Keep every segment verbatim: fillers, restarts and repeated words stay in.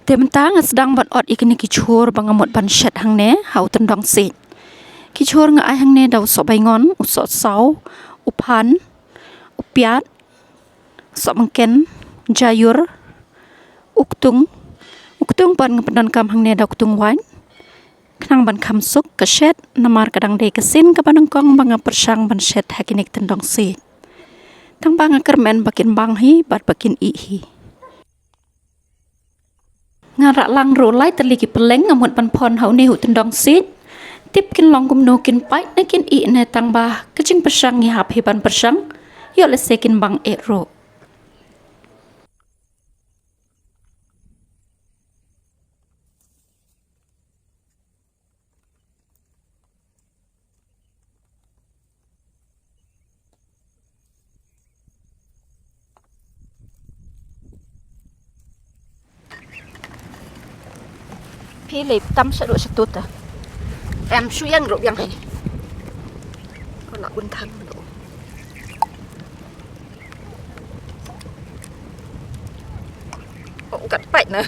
Te mynta nga sdang ban ot ïa kine ki jhur ba nga mut ban shet hangne ha u tyndong siej. Ki jhur nga ai hangne da u sohbaingon, u sohsaw, u phan, u piat, sohmynken, jaiur, u ktung, u ktung pat nga pyndonkam hangne da u ktung wait. Khnang ban kham suk ka shet, namar ka dang dei ka sien kaba nyngkong ba nga pyrshang ban shet ha kine ki tyndong siej. Tang ba nga kyrmen ba kin bang hi, bad ba kin ih hi. Nga rah lang ruh lai tylli ki pylleng nga mut ban phong ha une u tyndong siej. Tip kin long kumno, kin pait ne kin ih ne, tang ba ka jingpyrshang ngi hap hi ban pyrshang. Ïoh lehse kin bang eh ruh. Phi leh tam sha ruh sha tut ta. Em shu ïeng ruh biang hi. Ko la bun thang ruh. Oh, kat pait na.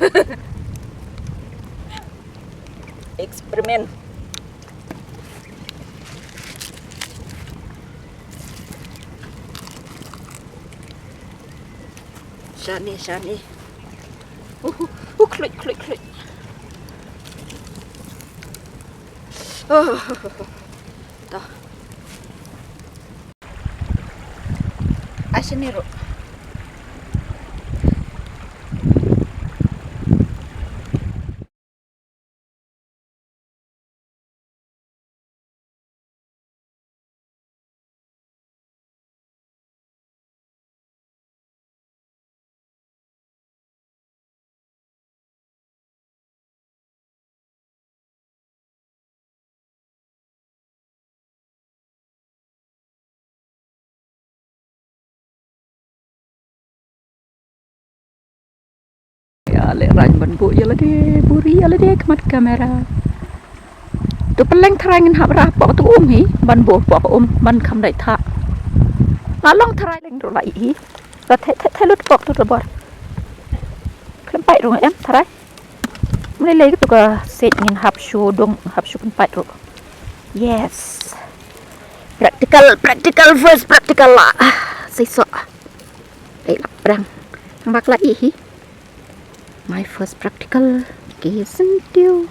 Experiment. Shane, shane. Uh, uh, uh, khluit, khluit, khluit. Oh, dah. Ai shane ruh. Ïa leh rang ban buh ïa lade, buri ïa lade khmat kamera. To pylleng tharai ngin hap rah pok to um hi, ban buh pok um, ban kham dei thah. La long tharai leng ruh la ih hi. La theh theh theh lut pok to da bor. Khlem pait ruh em tharai. Mane lei tu ka siej ngin hap shu dung, hap shu pynpait ruh. Yes. Practical, practical, first practical la. Sei soh. Ei la prang. Nang bak la ih hi. My first practical. Ki sentiu.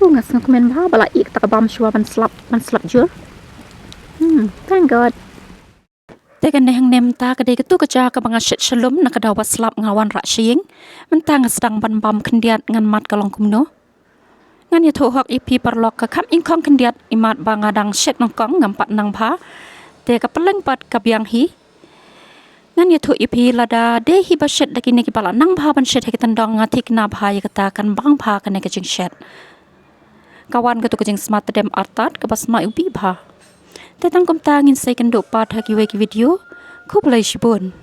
Oh, nga sngewkmen bha ba la ih kata ka bam shuwa ban slap, ban slap jur. Hmm, thank God. Te kane hangne mynta ka dei katu ka jaka ba nga shet sha lum na ka daw ba slap nga wanrah sha ïing. Mynta nga sdang ban bam khyndiat, ngan mad ka long kumno. Ngan ïathuh hok ïa phi paralok, ka kham ingkhong khyndiat, imat ba nga dang shet nyngkong, ngam pat nang bha. Te ka pylleng pat ka biang hi. Ngan ïathuh ïa phi, lada dei hi ba shet da kine kiba la nang bha ban shet ha ki tyndong, nga thikna bha ïa kata kan bang bha kane ka jingshet. Ka wan katu ka jingsma tdem artat kaba sma u bih bha. Te tang kumta, ngin sa ïakynduh pat ha kiwei ki video. Khublei shibun.